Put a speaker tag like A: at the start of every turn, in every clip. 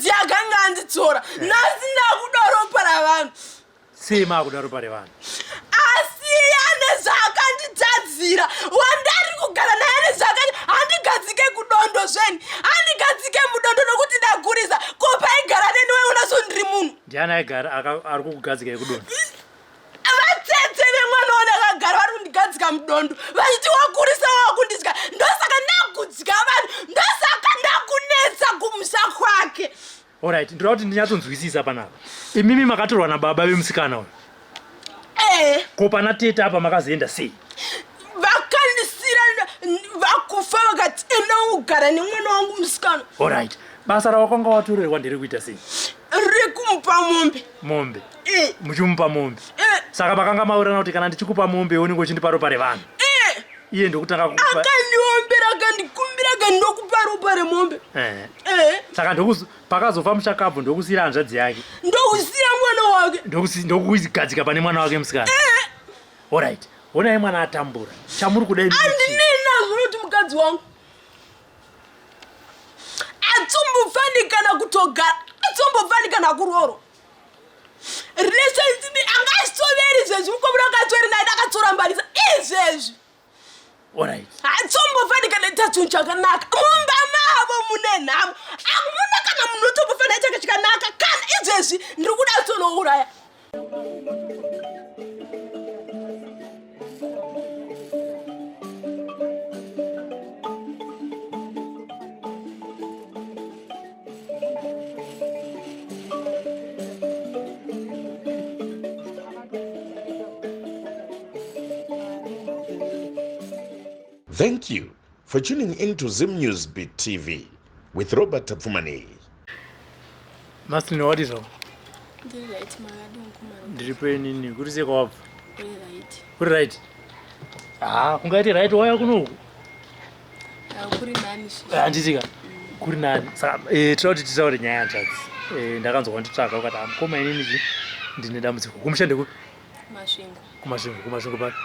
A: Ndiye akanga anditora. Nhasi ndakuda ropa ravanhu.
B: Sei maakuda ropa revanhu?
A: Asiya nezvaakanditadzira. Wandari kugara naye nezvaakandi handigadzike kudondo zveni. Handigadzike mudondo nokuti ndagurisa. Ko paigara neni waiona sondiri munhu.
B: Ndiani aigara ari kukugadzika yekudondo?
A: Vatete vemwana wandakagara vari kundigadzika mudondo vachiti wakurisa wakundidya. Ndosaka ndakudya vanhu. Ndosaka ndakunetsa kumusha kwake.
B: Alright, ndinoda kuti ndinyatsonzwisisa panapa. Imimi makatorwa nababa vemusikana uyu.
A: Eh.
B: Ko pana tete apa makazoenda sei?
A: Vakandisira vakufa vakati enda ugara nemwana wangu musikana.
B: Alright. Basa rawakanga watorerwa nderekuita sei?
A: Rekumupa mombe.
B: Mombe.
A: Eh.
B: Muchimupa mombe.
A: Eh.
B: Saka makanga maurana kuti kana ndichikupa mombe unenge uchindipa ropa revanhu.
A: Eh.
B: Iye ndokutanga kukupa.
A: Akandiombera akandikumbira akandokupa ropa remombe.
B: Eh.
A: Eh.
B: Saka ndokuzi Pakazofa mushakabvu ndokusiira hanzvadzi yake.
A: Ndokusiya mwana wake.
B: Ndokugadzika pane mwana wake musikana.
A: Eh.
B: Alright. Honai mwana atambura. Chamuri kuda imi.
A: Andinei nazvo kuti mukadzi wangu. Atsombofani kana kutogara. Atsombofani kana kuroorwa. Relationship anga achitoveri izvezvi mukomana akatori naye akatorambanisa izvezvi.
B: Alright.
A: Hatombofanika nekuita chinhu chakanaka. Mumba mavo mune nhamo. Hamuna kana munhu utombofanira chake chakanaka. Kana izvezvi ndiri kuda kutonouraya.
C: Thank you for tuning in to Zim News Beat TV with Robert Tapfumaneyi.
B: Martin wadi zvako?
D: Ndiri right makadii mukoma.
B: Ndiripo inini kuri sei kwawabva?
D: Kuri right.
B: Kuri right? Ah, kungaiti right wauya kuno uku?
D: Ah, kuri nani
B: zve. Handiti ka? Kuri nani. Saka eh tinoda kuti titaure nyaya hanzvadzi. Eh ndakanzwa wanditsvaga ukati ah mukoma inini chi ndine dambudziko. Kumusha ndekupi?
D: Masvingo.
B: Kumasvingo, kumasvingo papi?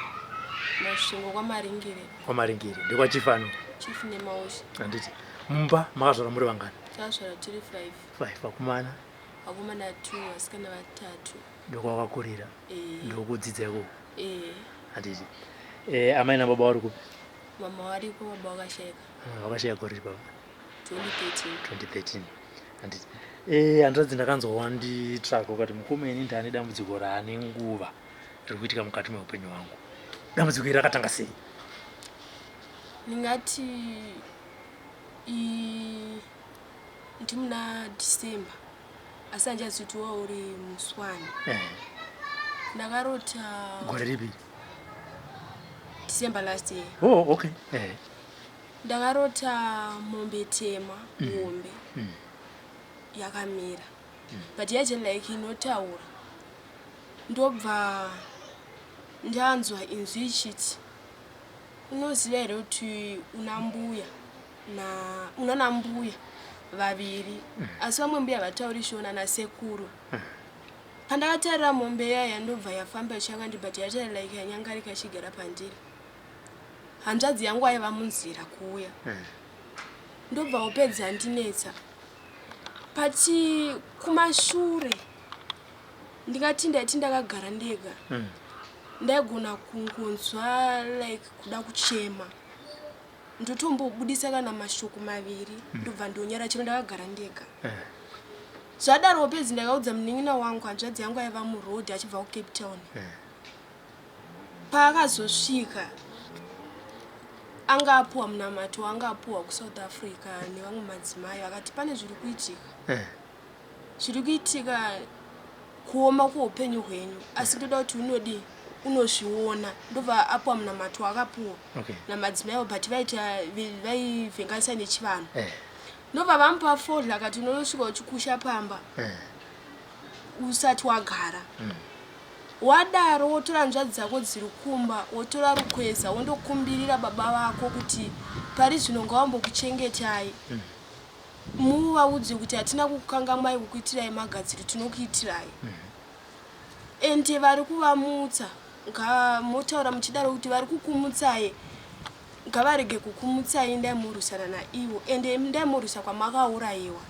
D: Masvingo kwaMaringire.
B: Kwamaringire. Ndekwachief ano.
D: Chief Nemaushe.
B: Handiti. Mumba makazvara muri vangani?
D: Takazvara tiri 5.
B: 5 vakomana.
D: Vakomana 2, vasikana vatatu.
B: Ndokwawakakurira.
D: Eh.
B: Ndokudzidza ikoko.
D: Eh.
B: Handiti. Eh amai nababa vari kupi?
D: Mama variko, baba vakashaika.
B: Ah, vakashaya gore ripi baba?
D: 2013.
B: 2013. Handiti. Eh hanzvadzi ndakanzwa wanditsvaka ukati mukoma ini ndane dambudziko raane nguva riri kuitika mukati meupenyu hwangu. Dambudziko iri rakatanga sei?
D: Ndingati i ndimuna December asi handichazivi kuti wa uri muswani.
B: Eh.
D: Ndakarota
B: Gore ripi?
D: December last year.
B: Oh, okay. Eh.
D: Ndakarota mombe tema hombe yakamira but yacho like inotaura ndobva ndanzwa inzwi ichiti unoziva here kuti una mbuya na unana mbuya vaviri asi vamwe mbuya vatauri shona nasekuru pandakatarira mombe yaya ndobva yafamba ichakandi but yatarira like yanyangarika ichigara pandiri hanzvadzi yangu aiva munzira kuuya ndobva upedza ndinetsa pati kumashure ndingati ndaiti ndakagara ndega ndaigona kungonzwa like kuda kuchema ndotombobudisa kana mashoko maviri ndobva ndonyara chero ndakagara ndega zvadaro pedzi ndakaudza munin'ina wangu hanzvadzi yangu aiva muroad achibva kuCape Town paakazosvika anga apuwa munamato anga apuwa kuSouth Africa nevamwe madzimai akati pane zviri kuitika zviri kuitika kuoma kweupenyu hwenyu asi ndoda kuti unodii unozviona ndobva apuwa munamato akapuwa
B: Okay.
D: namadzimai avo but vaita vaivhenganisa nechivanhu
B: Eh.
D: ndobva vamupa fodla akati unosvika uchikusha pamba
B: Eh.
D: usati wagara wadaro wotora hanzvadzi dzako dziri kumba wotora rukweza wondokumbirira baba vako kuti pari zvino ngavambokuchengetai muvaudze kuti hatina kukukangamwai kukuitirai magadziro tinokuitirai ende vari kuvamutsa motaura muchidaro kuti vari kukumutsai ngavarege kukumutsai ndai murwisana naivo ende ndai murwisa kwamakaurayiwa.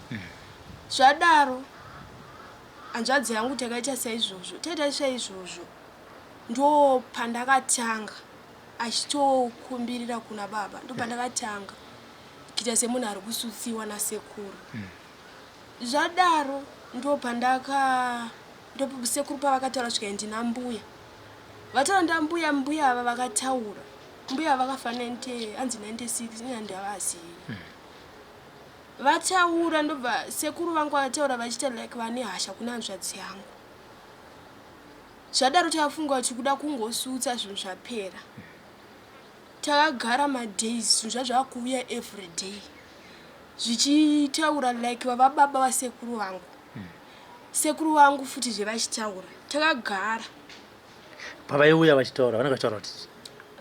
D: Zvadaro hanzvadzi yangu takaita saizvozvo, taita saizvozvo ndopandakatanga achitokumbirira kuna baba, ndopandakatanga kuita semunhu ari kusutsiwa nasekuru. Zvadaro ndopandaka ndosekuru pavakataura svika ndina mbuya vataura ndambuya, mbuya ava vakataura, mbuya ava vakafa 90 hanzi 96 ini handavazivi. Vataura ndobva sekuru vangu vataura vachiita like vane hasha kuna hanzvadzi yangu. Zvadaro takafunga kuti kuda kungosutsa zvinhu zvapera. Takagara madays zvinhu zvazvakuuya everyday zvichitaura like vava baba vasekuru vangu. Sekuru vangu futi zvevachitaura takagara.
B: Pavaiuya vachitaura vanenge vachitaura kuti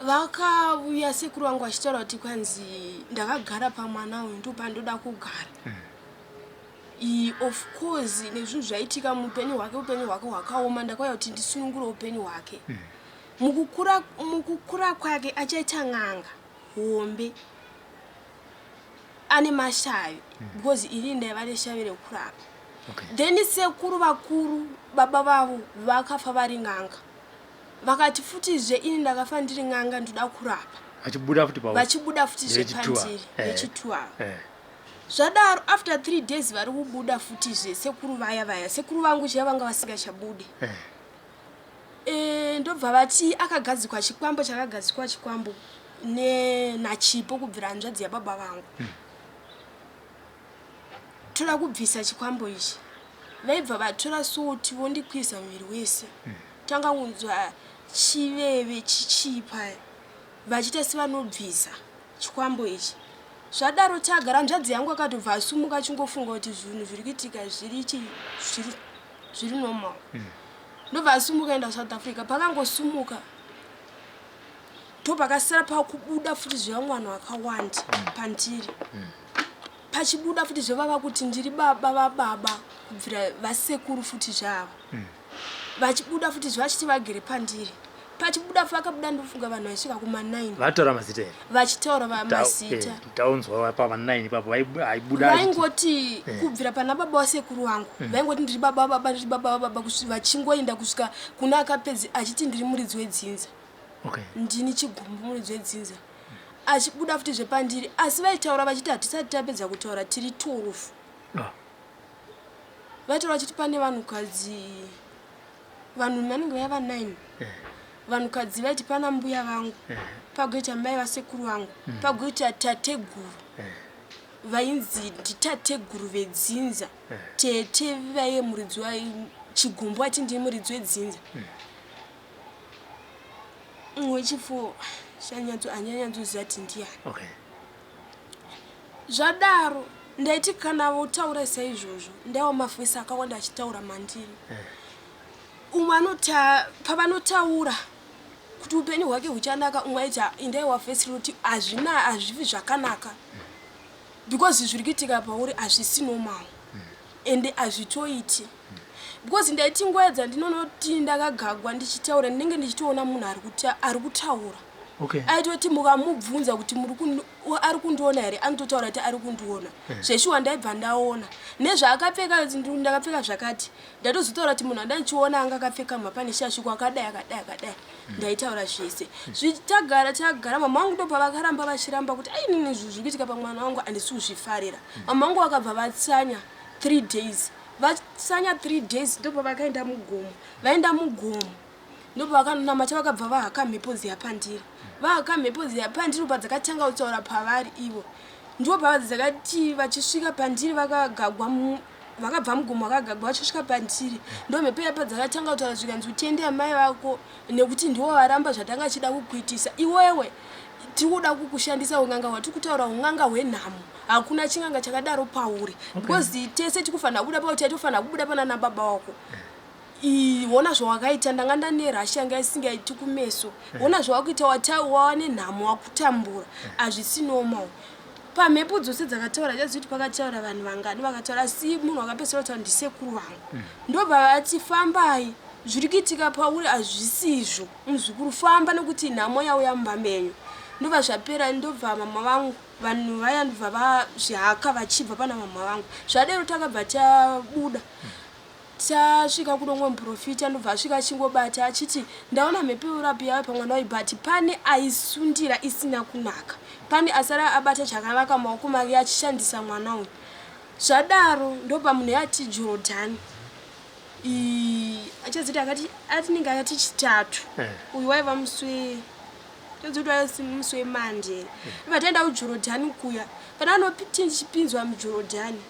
D: Vakauya sekuru vangu vachitaura kuti kwanzi ndakagara pamwana uyu ndopandoda kugara. Of course nezvinhu zvaitika muupenyu hwake, upenyu hwake hwakaoma, ndakauya kuti ndisunungure upenyu hwake. Mukukura kwake achaita n'anga hombe ane mashavi because ini ndaiva neshavi rekurapa. Then sekuru vakuru baba vavo vakafa vari n'anga, vakati futizve ini ndakafa ndiri n'anga ndoda kurapa.
B: Vachibuda futi pauri.
D: Vachibuda futi zvepandiri vechituwa. Zvadaro after 3 days vari kubuda futizve sekuru vaya vaya, sekuru vangu chiya vanga vasingachabude. Ndobva vati akagadzikwa chikwambo, chakagadzikwa chikwambo naChipo kubvira hanzvadzi yababa vangu. Toda kubvisa chikwambo ichi. Vaibva vatora soti vondikwisa muviri wese. Tanga kunzwa chiveve chichipa vachiita sevanobvisa chikwambo ichi. Zvadaro tagara hanzvadzi yangu akatobva asumuka achingofunga kuti zvinhu zviri kuitika zviri zviri normal. Ndobva asumuka enda South Africa. Pakangosumuka ndopakasara pakubuda futi zvevamwe vanhu vakawanda pandiri. Pachibuda futi zvevava kuti ndiri baba vababa kubvira vasekuru futi zvava. Vachibuda futi zvavachiti vagere pandiri. Pachibuda vakabuda ndofunga vanhu vaisvika kuma 9.
B: Vataura mazita here?
D: Vachitaura mazita.
B: Taunzwa pama 9 ipapo vaibuda
D: vaingoti kubvira pana baba wasekuru vangu vaingoti ndiri baba vababa, ndiri baba vababa, vachingoenda kusvika kuna akapedzi achiti ndiri muridzi wedzinza. Ndini chigumbu muridzi wedzinza. Achibuda futi zvepandiri, asi vaitaura vachiti hatisati tapedza kutaura tiri 12. Vaitaura vachiti pane vanhukadzi, vanhu vanenge vaiva 9. Vanhukadzi vaiti pana mbuya vangu, pagoita mai vasekuru vangu, pagoita tateguru vainzi nditateguru vedzinza, tete vaive muridzi wa chigumbu ati ndini muridzi wedzinza. Wechifo shanyatso anyanyatsoziva kuti ndiyani. Zvadaro ndaiti kana votaura saizvozvo ndaiwa mavhesi akawanda achitaura mandiri. Umwe anota pavanotaura kuti upenyu hwake huchanaka, umwe aiti indaiwa vhesi rinoti hazvina hazvivi zvakanaka because zviri kuitika pauri hazvisi normal ende hazvitoiti. Because ndaiti nguva dzandinonoti ndakagagwa ndichitaura ndinenge ndichitoona munhu ari kutaura. Aitoti mukamubvunza kuti ari kundiona here, anototaura kuti ari kundiona. Zveshuwa ndaibva ndaona nezvaakapfeka, ndakapfeka zvakati, ndatozotaura kuti munhu andandichiona anga akapfeka mhapa neshashu kwakadai akadai akadai. Ndaitaura zvese. Tagara tagara mama vangu ndopavakaramba vachiramba kuti ai inini zvinhu zviri kuitika pamwana wangu handisi kuzvifarira. Mama vangu vakabva vatsanya 3 days. Vatsanya 3 days ndopavakaenda mugomo. Vaenda mugomo ndopavakanonamata vakabva vahaka mhepo dziya pandiri. Vahaka mhepo dziya pandiri padzakatanga kutaura pavari ivo. Ndipo pavadzakati vachisvika pandiri vakagagwa vakabva mugomo vakagagwa vachisvika pandiri. Ndo mhepo iya padzakatanga kutaura zvikanzi utende amai vako nekuti ndivo varamba zvatanga achida kukuitisa. Iwewe tiri kuda kukushandisa un'anga hwatiri kutaura un'anga hwenhamo. Hakuna ching'anga chakadaro pauri. Because tese tikufanira kubuda pauri, taitofanira kubuda pana baba wako. Hona zvawakaita, ndanga ndane rashi yanga isingaiti kumeso. Hona zvawakuita, wava nenhamo, wakutambura. Hazvisi normal. Pamhepo dzose dzakataura, chazivi kuti pakataura vanhu vangani vakataura, asi munhu akapedzisira kutaura ndisekuru vangu. Ndobva vati fambai, zviri kuitika pauri hazvisizvo muzukuru, famba nekuti nhamo yauya mumba menyu. Ndobva zvapera, ndobva mama vangu. Vanhu vaya ndobva vazvihaka vachibva pana mama vangu. Zvadero takabva tabuda. Tasvika kuno umwe muprofita ndobva asvika achingobata achiti ndaona mhepo yeurapi yave pamwana uyu but pane aisundira isina kunaka. Pane asara abata chakanaka mumaoko make achishandisa mwana uyu. Zvadaro ndopa munhu yati Jorodhani. Achazoti akati atinenge akati chitatu. Eh. Uyu waiva musi we tozoti musi weMonday. Eh. Ndobva taenda kuJorodhani kuya. Pana anochipinzwa muJorodhani.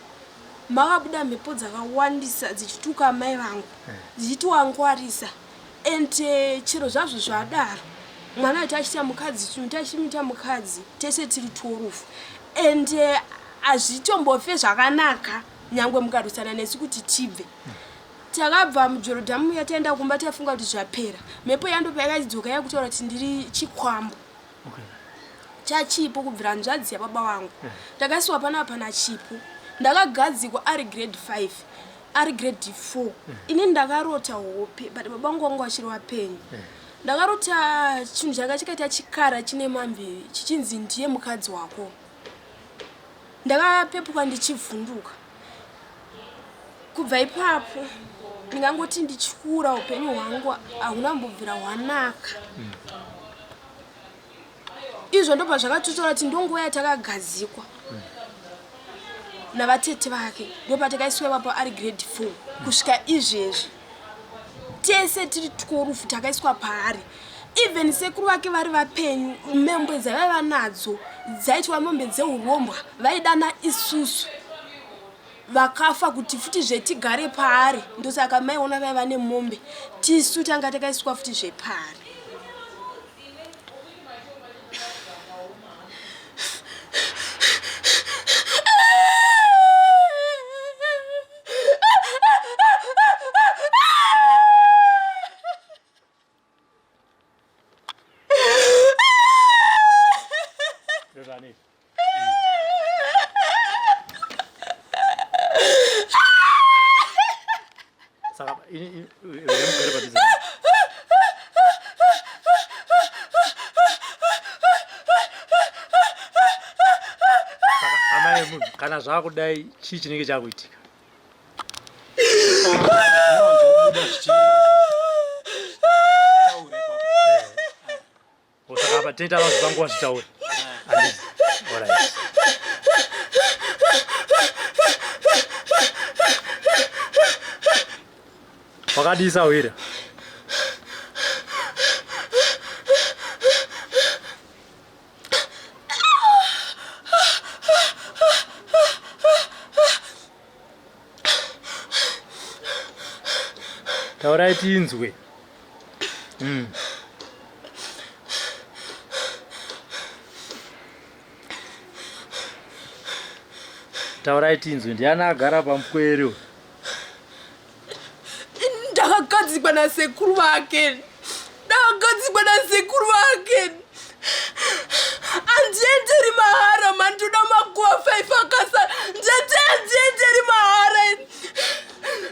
D: Makabuda mhepo dzakawandisa dzichituka amai vangu eh. dzichiti wangwarisa and eh, chero zvazvo zvadaro mwana aiti achiita mukadzi chinhu tachimuita mukadzi tese tiri torufu and eh, hazvitombofe zvakanaka nyangwe mukarwisana nesu kuti tibve takabva mujorodhamu muya taenda kumba tafunga kuti zvapera mhepo yandopa yakadzoka yakutaura kuti ndiri chikwambo okay. chachipo kubvira hanzvadzi yababa vangu yeah. Ndakasiwa panapa nachipo ndakagadzikwa ari grade 5 ari grade 4 yeah. Ini ndakarota hope but baba vangu vanga vachiri vapenyu yeah. Ndakarota chinhu changa chikaita chikara chine mamviri chichinzi ndiye mukadzi wako. Ndakapepuka ndichivhunduka. Kubva ipapo ndingangoti ndichikura upenyu hwangu ahuna kumbobvira hwanaka. Izvo ndobva zvakatotaura kuti ndonguva yatakagadzikwa navatete vake ndopatakaiswa ipapo ari grade 4 kusvika izvezvi tese tiri tworufu takaiswa paari. Even sekuru vake vari vapenyu membwe dzavaiva nadzo dzaitwa mombe dzeurombwa vaidana isusu vakafa kuti futi zvetigare paari ndosaka maiona vaiva nemombe tisu tanga takaiswa futi zvepaari.
B: Saka mugare padhuze. Saka amai vemunhu kana zvakudai chii chinenge chakuitika? Saka apa tinoita vanhu vangu vazvitaure. Handiti? Alright. Wakadii sahwira? Taurai tinzwe. Taurai tinzwe ndiani agara pamupwere uyu?
A: Ndakagadzikwa nasekuru vake. Ndakagadzikwa nasekuru vake. Andienderi mahara mani ndoda makuva 5 akasara. Ndati andienderi mahara ini.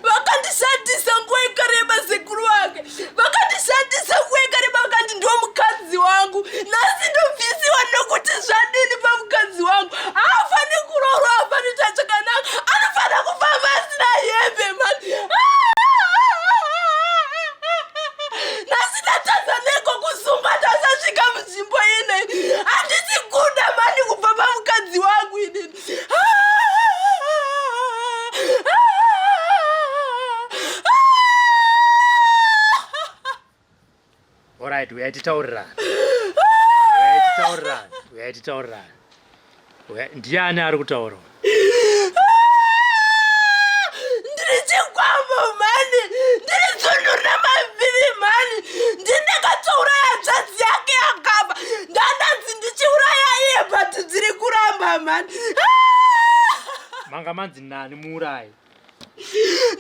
A: Vakandishandisa nguva yakareba sekuru vake. Vakandishandisa nguva yakareba vakandi ndiwo mukadzi wangu. Nhasi ndobvisiwa nokuti zvadini pamukadzi wangu. Haafani kuroorwa, haafani kuita chakanaka. Anofanira kufamba asina hembe mani. Nhasi ndatadza neko kusungwa ndasasvika munzvimbo ino. Handisi kuda mani kubva pamukadzi wangu inini.
B: Alright, uyai titaurirane. Uyai titaurirane. Uyai titaurirane. Ndiani ari kutaura?
A: Ndiri chikwambo mhani, ndiri dzundu rine mavhiri mhani, ndini ndakatouraya hanzvadzi yake yakafa, ndandanzi ndichiuraya iye but dziri kuramba mhani.
B: Manga manzi nani muurayi?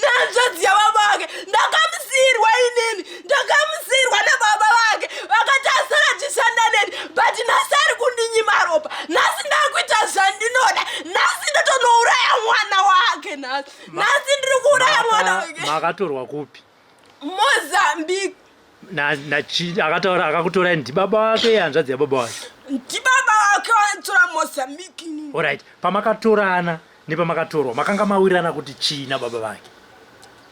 A: Nehanzvadzi yababa vake ndakamusiyirwa inini, ndakamusiyirwa nababa vake vakati asara achishanda neni, but nhasi ari kundinyima ropa, nhasi ndakuita zvandinoda, nhasi ndotonouraya mwana wake nhasi, nhasi ndiri kuuraya mwana wake.
B: Makatorwa kupi?
A: Mozambique.
B: Akataura akakutorai ndibaba wake hanzvadzi yababa wake?
A: Ndibaba wake. Ndakanditora Mozambique inini.
B: Alright, pamakatorana nepamakatorwa makanga mawirirana kuti chii nababa vake?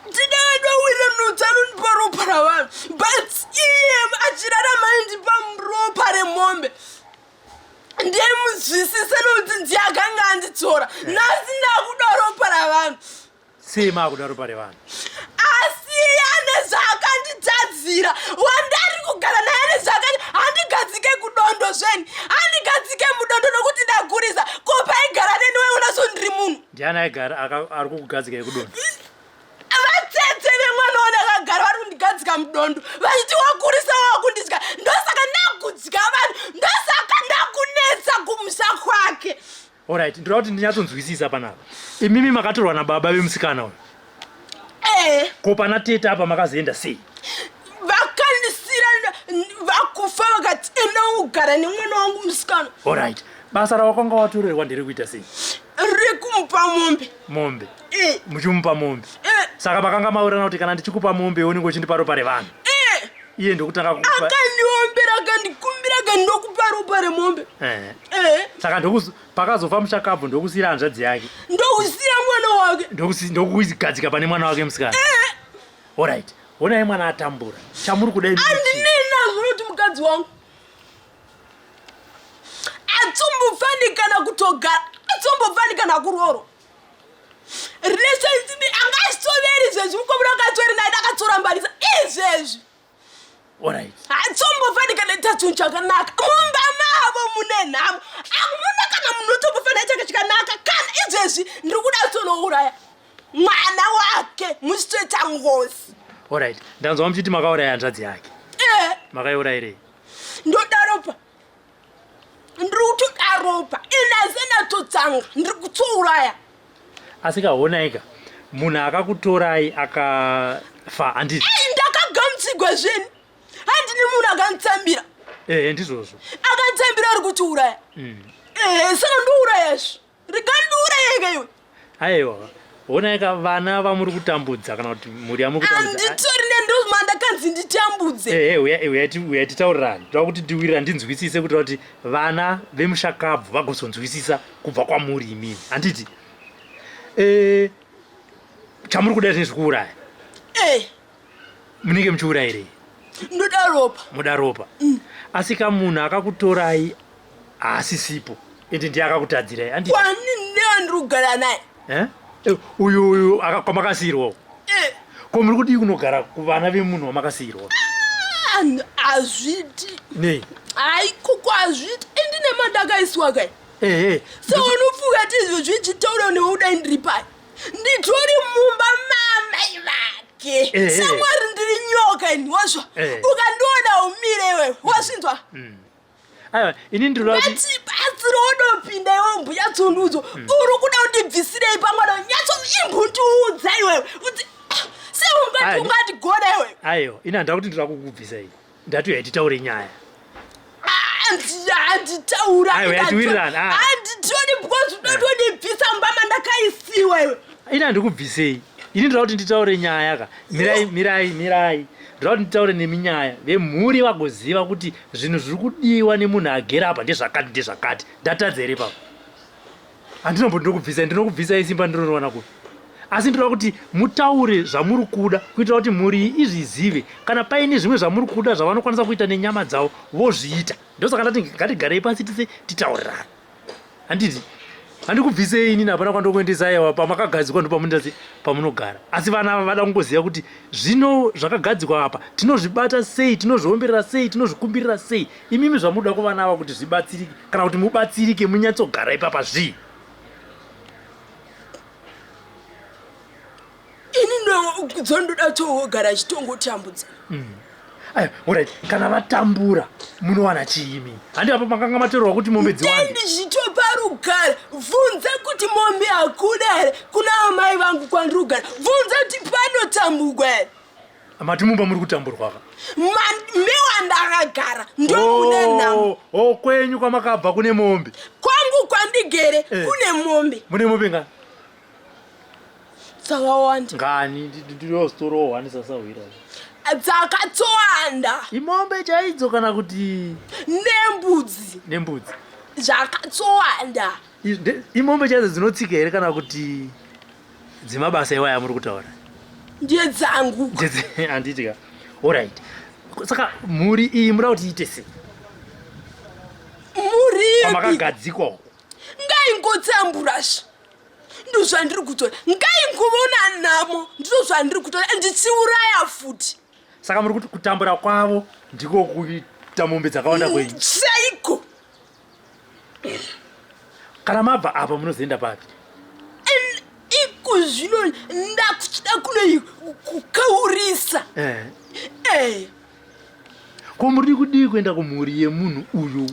A: Ndinadowirana kuti anondipa ropa ravanhu but iye achirarama aindipa ropa remombe. Ndiyemunzwisise nokuti ndiye akanga anditora. Nhasi ndakuda ropa ravanhu.
B: Sei maakuda ropa revanhu?
A: Asi ane zvaakanditadzira wandari kugara naye ane zvaakandi handigadzike kudondo zveni handigadzike mudondo nokuti ndagurisa ko paigara neni waiona so ndiri munhu.
B: Ndiani aigara ari kukugadzikai kudondo?
A: Vatete vemwana wandakagara vari kundigadzika mudondo vachiti wakurisa wakundidya ndosaka ndakudya vanhu ndosaka ndakunetsa kumusha kwake.
B: Alright, ndinoda kuti ndinyatsonzwisisa panapa. Imimi makatorwa nababa vemusikana uyu.
A: Eh.
B: Ko pana tete apa makazoenda sei?
A: Vakandisira vakufa vakati enda ugara nemwana wangu musikana.
B: Alright. Basa rawakanga watorerwa nderekuita sei?
A: Rekumupa mombe.
B: Mombe.
A: Eh.
B: Muchimupa mombe.
A: Eh.
B: Saka makanga maurana kuti kana ndichikupa mombe unenge uchindipa ropa revanhu.
A: Eh.
B: Iye ndokutanga kukupa.
A: Akandiombera akandikumbira akandinokupa ropa remombe.
B: Eh.
A: Eh.
B: Saka pakazofa mushakabvu ndokusiira hanzvadzi yake.
A: Ndokusiya mwana wake.
B: Ndokugadzika pane mwana wake musikana.
A: Eh.
B: Alright. Honai mwana atambura. Chamuri kuda imi.
A: Andinei nazvo nokuti mukadzi wangu. Atsombofani kana kutogara. Atsombofani kana kuroorwa. Relationship anga achitoveri izvezvi mukomana akatori naye ndakatorambanisa izvezvi.
B: Alright.
A: Hatombofanira kana ita chinhu chakanaka. Mumba mavo mune nhamo. Hamuna kana munhu utombofanira chake chakanaka. Kana izvezvi ndiri kuda kutonouraya mwana wake muchitoita ngozi.
B: Alright. Ndanzwa muchiti makauraya hanzvadzi yake.
A: Eh.
B: Makaiurayirei?
A: Ndoda ropa. Ndiri kutoda ropa. Ini handisati ndiri kutouraya.
B: Asi ka honaika munhu akakutorai akafa handiti?
A: Ei, ndakagamuchigwa zveni. Handini munhu akanditambira.
B: Ehe ndizvozvo.
A: Akanditambira ari kutiuraya. Ehe saka ndourayazve. Rega ndiurayeke iwe.
B: Aiwa. Honaika vana vamuri kutambudza kana kuti mhuri yamuri kutambudza.
A: Handitori nendozma ndakanzi nditambudze.
B: Ehe uya titaurirane. Ndoda kuti ndiwirira ndinzwisise kuitira kuti vana vemushakabvu vagozonzwisisa kubva kwamuri imimi. Handiti? Eh, chamuri kuda zvinezvi kuuraya.
A: Eh.
B: Munenge muchiurayirei?
A: Ndoda ropa.
B: Muda ropa. Asi ka munhu akakutorai haasisipo. Ende ndiye akakutadzirai. Handiti?
A: Kwani ndiri kugara naye.
B: Eh? Uyu uyu kwamakasiirwa.
A: Eh.
B: Ko muri kudii kunogara kuvana vemunhu wamakasiirwa?
A: Hazviti.
B: Nei?
A: Haikoko hazviti. Indine mandakaiswa kai.
B: Ehe.
A: So unofunga kuti izvo zvichitaura newe kudai ndiri pai? Nditori mumba mamai vake. Samwari ndiri nyoka ini wazwa. Ukandiona umire iwewe wazvinzwa?
B: Aiwa ini ndiri kuti
A: Bati batsiro wodopinda iwe mbuya tsundudzo. Uri kuda kundibvisirei pamwana nyatso imbundiudza iwewe kuti sei ungati ungatigona iwewe?
B: Aiwa ini handida kuti ndiri kukubvisa iyi. Ndati uyai titaure nyaya.
A: Handitaura.
B: Aiwa yatiwirirana.
A: Handitodi because unotondibvisa mumba mandakaisiwa iwe.
B: Ini handikubvisei. Ini ndinoda kuti nditaure nyaya ka. Mirai mirai mirai. Ndinoda kuti nditaure nemi nyaya. Vemhuri vagoziva kuti zvinhu zviri kudiwa nemunhu agere apa ndezvakati ndezvakati. Ndatadza here ipapo? Handinomboti ndinokubvisai, ndinokubvisai simba ndinoriwana kupi? Asi ndinoda kuti mutaure zvamuri kuda kuitira kuti mhuri iyi izvizive. Kana paine zvimwe zvamuri kuda zvavanokwanisa kuita nenyama dzavo vozviita. Ndosaka ndati ngatigarei pasi tise titaurirane. Handiti? Handikubvisei inini hapana kwandokuendesai awa pamakagadzikwa ndopamunoita se pamunogara. Asi vana ava vada kungoziva kuti zvino zvakagadzikwa apa tinozvibata sei, tinozviomberera sei, tinozvikumbirira sei. Imimi zvamunoda kuvana ava kuti zvibatsirike kana kuti mubatsirike munyatsogara ipapa zvii?
A: Ini ndoda togara chitongotambudza.
B: Ayo, alright, kana vatambura munowana chii imi? Handi apo makanga matorerwa kuti mombe dziwande.
A: Ndichitopa rugare, bvunza kuti mombe hakuna here kuna amai vangu kwandiri kugara. Bvunza kuti panotambugwa here.
B: Mati mumba muri kutamburwa ka?
A: Mewandakagara ndomune nhamo.
B: Oh, kwenyu kwamakabva kune mombe.
A: Kwangu kwandigere kune mombe.
B: Mune mombe ngani?
A: Dzakawanda.
B: Ngani ndinozotorohwa ndisasahwira.
A: Dzakatowanda.
B: Imombe chaidzo kana kuti
A: nembudzi?
B: Nembudzi.
A: Zvakatsowanda.
B: Imombe chaidzo dzinotsika here kana kuti dzemabasa iwaya muri kutaura?
A: Ndedzangu.
B: Handiti ka. Alright. Saka mhuri iyi muda kuti iite sei?
A: Mhuri
B: ipi? Makagadzikwa uko.
A: Ngaingotsamburasha. Ndozvandiri kutora. Ngaingovona nhamo. Ndizvo zvandiri kutora ndichiuraya futi.
B: Saka muri kuti kutambura kwavo ndiko kuita mombe dzakawanda kwenyu?
A: Chaiko.
B: Kana mabva apa munozoenda papi?
A: Iko zvino ndakuchida kunoi kukaurisa.
B: Eh.
A: Eh.
B: Ko muri kudii kuenda kumhuri yemunhu uyu?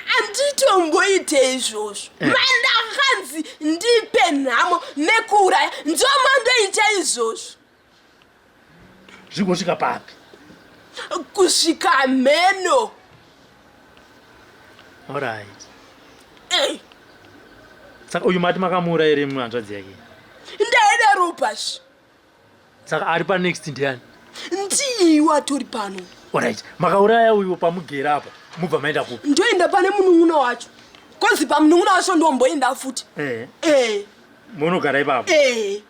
A: Handitomboite izvozvo.
B: Eh.
A: Mandakanzi ndipe nhamo nekuuraya ndomandoita izvozvo.
B: Zvigosvika papi?
A: Kusvika mheno.
B: Alright.
A: Eh.
B: Saka uyu mati makamuura here hanzvadzi yake?
A: Ndaida ropa zve.
B: Saka ari pa next ndiani?
A: Ndiye watori pano.
B: Alright. Makauraya uyu pamugera apa. Mubva maenda kupi?
A: Ndoenda pane munun'una wacho. Kozi pamunun'una wacho ndomboenda futi.
B: Eh.
A: Eh.
B: Munogara ipapo.
A: Eh.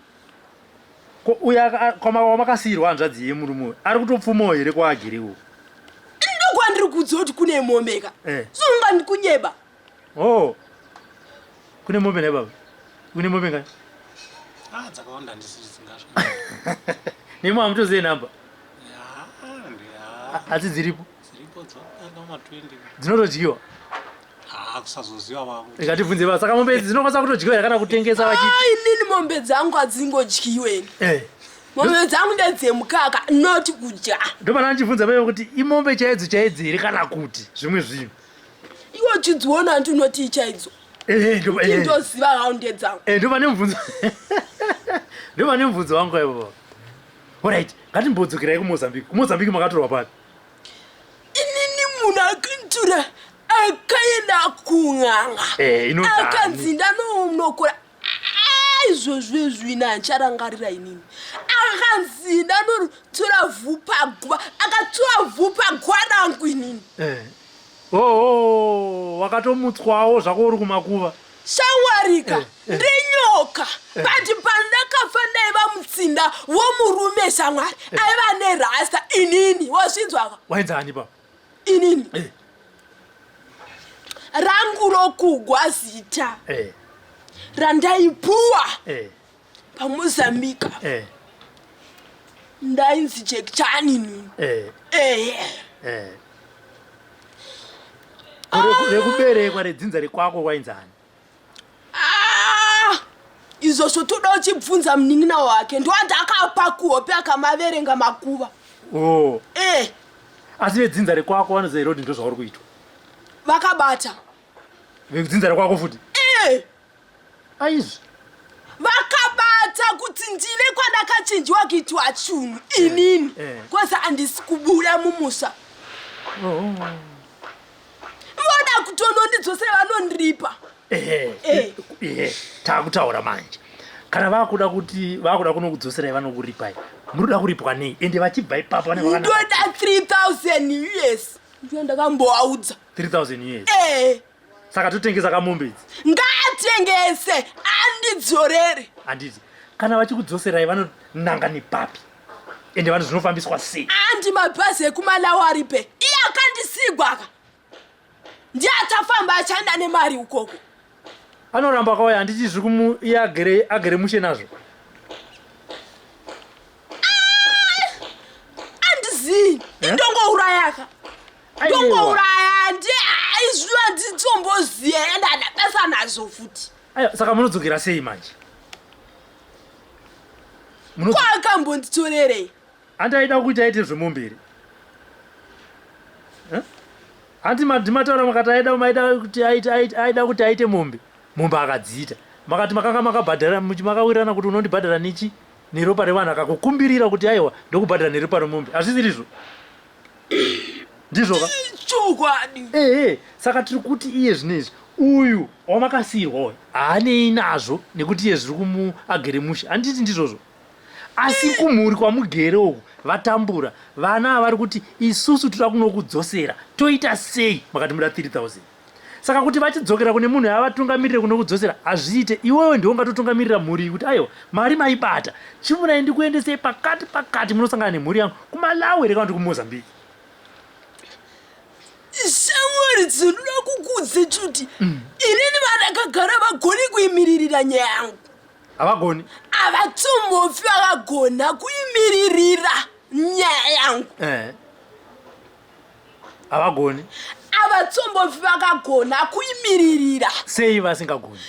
B: Ko uya wamakasiirwa hanzvadzi yemurume uyu ari kutopfumawo here kwaagere uko?
A: Ndokwandiri kuudza kuti kune mombe ka.
B: Eh.
A: Sunga ndikunyeba.
B: Oh. Kune mombe nhai baba? Kune mombe ngani?
E: Ah, dzakawanda handisi dzingasvika.
B: Nemo hamutozive namba?
E: Ya, ndiya.
B: Asi dziripo?
E: Dziripo dzakadarika ma 20.
B: Dzinotodyiwa?
E: Ah, kusazoziva vangu.
B: Rikatibvunze baba, saka mombe idzi dzinokwanisa kutodyiwa here kana kutengesa vachi?
A: Ah, inini mombe dzangu hadzingodyiwe.
B: Eh.
A: Mombe dzangu ndedzemukaka not kudya.
B: Ndopana ndichibvunza baba kuti imombe chaidzo chaidzo here kana kuti zvimwe zvinhu.
A: Iwe uchidziona hanti unoti ichaidzo.
B: Eh, ndo eh.
A: Ndoziva how ndedzangu.
B: Eh, ndopane mubvunzo. Ndopane mubvunzo wangu ipapo baba. Alright, ngatimbodzokerai kuMozambique. KuMozambique makatorwa papi?
A: Inini munhu akanditora akaenda kun'anga.
B: Eh, inonzi
A: Akanzi ndanounokora. Ah, izvozvo izvi ini handicharangarira inini. Akanzi ndanotora vhu paguva. Akatora vhu paguva rangu inini.
B: Eh. Oh, oh, wakatomutswawo zvako uri kumakuva.
A: Shamwarika,
B: Eh, eh.
A: ndinyoka. But pandakafa ndaiva mutsinda womurume shamwari. Aiva nerasta inini. Wazvinzwaka?
B: Wainzi ani baba?
A: Inini.
B: Eh.
A: Rangu rokugwa zita
B: Eh,
A: randaipuwa
B: eh,
A: paMozambique.
B: eh,
A: Ndainzi Jack Chan inini.
B: eh,
A: Eh.
B: eh. Rekuberekwa redzinza rekwako wainzi ani?
A: Ah, izvozvo toda uchibvunza munin'ina wake ndowandakapa kuhope akamaverenga makuva.
B: Oh.
A: Eh.
B: Asi vedzinza rekwako vanoziva here kuti ndozvauri kuitwa?
A: Vakabata.
B: Vedzinza rekwako futi?
A: Eh.
B: Aizvi.
A: Vakabata kuti ndine kwandakachinjiwa kuitwa chunhu inini.
B: Eh.
A: Kozi handisi kubuda mumusha.
B: Oh.
A: Voda kutonondidzosera vanondiripa.
B: Ehe.
A: Eh.
B: Ehe, takutaura manje. Kana vakuda kuti vakuda kunokudzoserai vanokuripai. Munoda kuripwa nei? Ende vachibva ipapo vanenge vakanaka.
A: Ndoda 3000 US. Ndiyo ndakamboaudza.
B: 3000 US.
A: Eh.
B: Saka totengesa kamombe idzi.
A: Ngaatengese andidzorere.
B: Handiti. Kana vachikudzoserai vanonanga nepapi? Ende vanhu zvinofambiswa sei?
A: Andi mabhazi ekuMalawi aripe. Iye akandisigwa ka. Ndiye achafamba achaenda nemari ukoko.
B: Anoramba akauya handiti zviri kumu iye agere agere mushe nazvo.
A: Andizivi.
B: Eh?
A: Ndongouraya ka.
B: Aiwa.
A: Ndongouraya ndiye izvi handitomboziva ende handina basa nazvo futi.
B: Aiwa, saka munodzokera sei manje?
A: Ko akambonditorerei?
B: Hanti aida kuti aite zvemombe here? Eh? Hanti mataura makati aida maida kuti aite aite aida kuti aite mombe. Mombe akadziita. Makati makanga makabhadhara makawirirana kuti unondibhadhara nechi neropa revanhu akakukumbirira kuti aiwa ndokubhadhara neropa remombe. Hazvisirizvo? Ndizvo ka?
A: Chokwadi.
B: Ehe, saka tiri kuti iye zvino izvi uyu wamakasiirwa uyu haanei nazvo nekuti iye zviri kumu agere mushe. Handiti ndizvozvo? Asi kumhuri kwamugere uku vatambura vana ava vari kuti isusu toda kunokudzosera toita sei makati muda 3000. Saka kuti vachidzokera kune munhu yavatungamirire kunokudzosera hazviite. Iwewe ndiwe ungatotungamirira mhuri iyi kuti aiwa mari maibata. Chimurai ndikuendesei pakati pakati munosangana nemhuri yangu kuMalawi here kana kuti kuMozambique.
A: Shamwari dzinoda kukuudza chuti inini vandakagara vagoni kuimiririra nyaya yangu.
B: Havagoni.
A: Havatombofi vakagona kuimiririra nyaya yangu.
B: Eh. Havagoni.
A: Havatombofi vakagona kuimiririra.
B: Sei vasingagoni?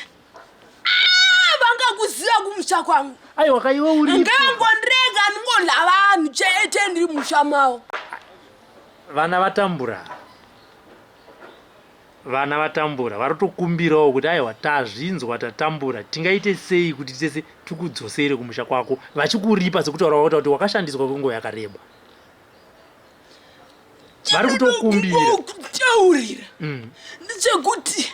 A: Ah, vangakuziva kumusha kwangu.
B: Aiwa ka iwe uri.
A: Ngavangondrega ndingodla vanhu chete ndiri musha mavo.
B: Vana vatambura. Vana vatambura varitokumbirawo kuti aiwa tazvinzwa tatambura tingaite sei kuti tese tikudzosere kumusha kwako vachikuripa sekutaura kwakaita kuti wakashandiswa kwenguva yakareba. Vari kutokumbira.
A: Kutaurira. Ndechekuti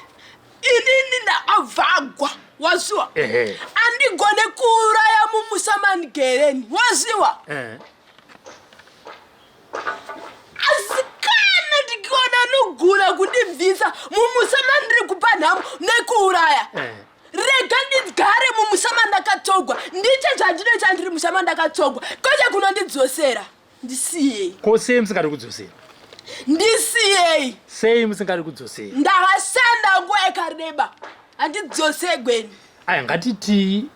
A: inini ndakavhagwa waziwa. Andigone kuuraya mumusha mandigereni waziwa. Asi kana ndikiona anogona kundibvisa mumusha mandiri kupa nhamo nekuuraya. Rega ndigare mumusha mandakatsogwa ndiite zvandinoita ndiri musha mandakatsogwa kwete kunondidzosera. Ndisiyei.
B: Ko sei musingadi kudzosera?
A: Ndisiyei.
B: Sei musingadi kudzosera?
A: Ndakashanda nguva yakareba handidzosegweni.
B: Aya ngatitii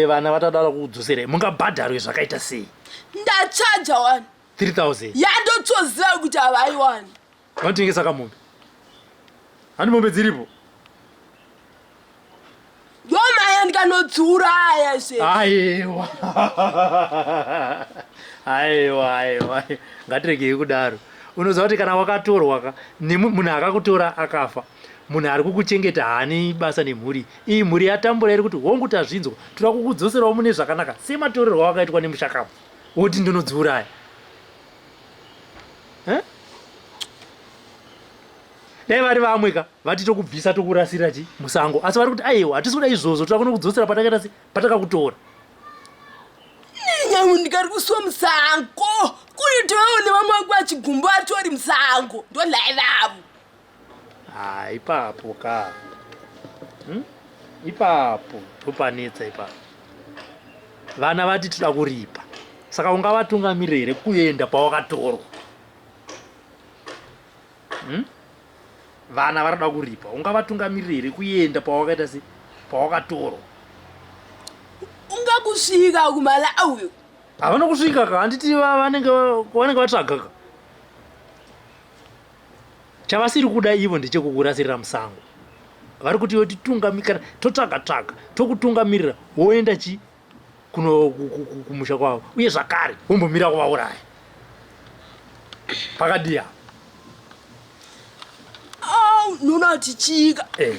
B: vana vatadara kudzoserai mungabhadharwe zvakaita sei?
A: Ndachaja wani.
B: 3000.
A: Yandotoziva kuti havaiwani.
B: Vanotengesa kamombe. Handi mombe dziripo.
A: Ndomaya ndikanodziuraya zve.
B: Aiwa. Aiwa, aiwa. Ngatiregei kudaro. Unoziva kuti kana wakatorwa ka munhu akakutora akafa. Munhu ari kukuchengeta haani basa nemhuri. Iyi mhuri yatambura iri kuti hongu tazvinzwa. Toda kukudzoserawo mune zvakanaka sematorerwo awakaitwa nemushakabvu. Woti ndinodziuraya. Eh? Dai vari vamwe ka vati tokubvisa tokurasira chi musango asi vari kuti aiwa hatisi kuda izvozvo toda kunokudzosera patakaita se patakakutora.
A: Nyangu ndikari kusiwa musango kuri toone vamwe vangu vachigumbu vatori musango ndolai vavo.
B: Ah, ipapo ka Ipapo ndopanetsa ipapo. Vana vati toda kuripa saka ungavatungamirire here kuenda pawakatorwa? Vana varikuda kuripa ungavatungamirire here kuenda pawakaita se pawakatorwa?
A: Ungakusvika kuMalawi.
B: Havana kusvika ka handiti vanenge vanenge vatsvaga ka. Chavasiri kuda ivo ndechekukurasirira musango. Vari kuti iwe titungamikana totsvaga tsvaga tokutungamirira woenda chi kuno kumusha kwavo uye zvakare wombomira kuvauraya. Pakadii apa?
A: Au, nona tichika.
B: Eh.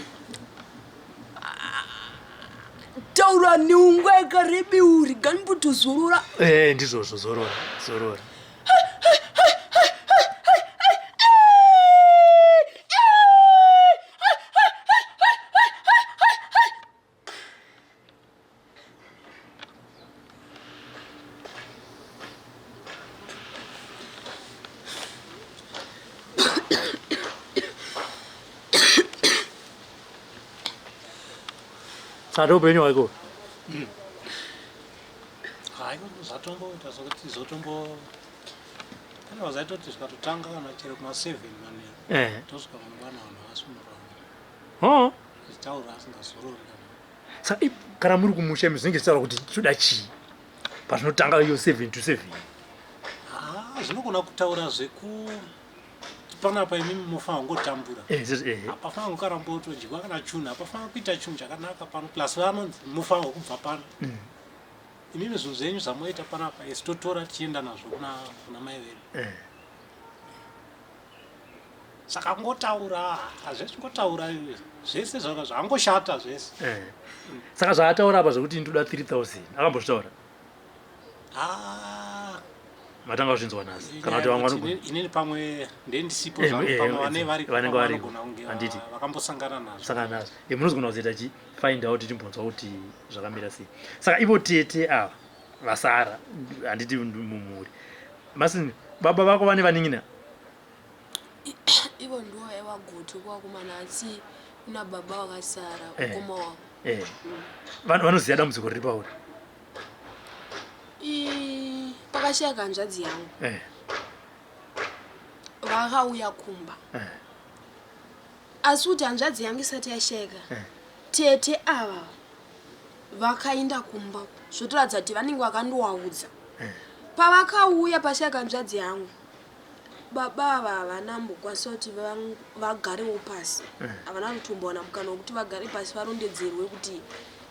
A: Taura neungwa yakarebeuri ganibotozorora.
B: Eh, ndizvozvo zorora, zorora. Saka upenyu hwako.
E: Hayi zvatomboita sokuti zotombo pane vazaitoti zvikatotanga kana chero kuma 7 manheru
B: Eh.
E: tosvika mangwana vanhu vasumurana
B: Oh.
E: zvichitaura asingazorori kana
B: Saka kana muri kumusha imi zvinenge zvichitaura kuti toda chii pazvinotanga iyo 7 to 7.
E: Ah, zvinogona kutaura zveku panapa imimi mofanira kungotambura.
B: Eh, eh.
E: Hapafanira kungaramba kutodyiwa kana chunhu, hapafanira kuita chinhu chakanaka pano plus vanonzi mofanira kubva pano. Imimi zvinhu zvenyu zvamoita panapa isu totora tichienda nazvo kuna kuna mai vedu.
B: Eh.
E: Saka kungotaura hazvisi kungotaura zvese zvaka zvangoshata zvese.
B: Eh. Saka zvaataura apa zvekuti ndoda 3000 akambozvitaura?
E: Ah.
B: Matanga kuzvinzwa nhasi kana kuti vamwe vanogona.
E: Inini pamwe ndendisipo
B: Eh,
E: zvangu
B: eh,
E: pamwe
B: eh,
E: vane vari
B: vanenge
E: pamwe
B: variko.
E: vanogona kunge
B: Handiti.
E: vakambosangana nazvo.
B: Sangana nazvo. Eh, munozogona kuzoita chi find out timbonzwa kuti zvakamira sei. Saka ivo tete ava vasara handiti mumhuri. Masin baba vako vane vanin'ina?
D: Ivo ndivo vaiva gotwe kuvakomana asi kuna baba vakasara
B: Eh.
D: ukoma wavo.
B: Eh. Vanhu vanoziva dambudziko riri pauri.
D: Pakashayika hanzvadzi yangu.
B: Eh.
D: Vakauya kumba.
B: Eh.
D: Asi kuti hanzvadzi yangu isati yashayika.
B: Eh.
D: Tete ava vakaenda kumba zvotoratidza kuti vanenge vakandowaudza.
B: Eh.
D: Pavakauya pashayika hanzvadzi yangu. Baba ava havana mbokwanisa kuti vagarewo pasi. Havana kutombowana mukana wekuti vagare pasi varondedzerwe kuti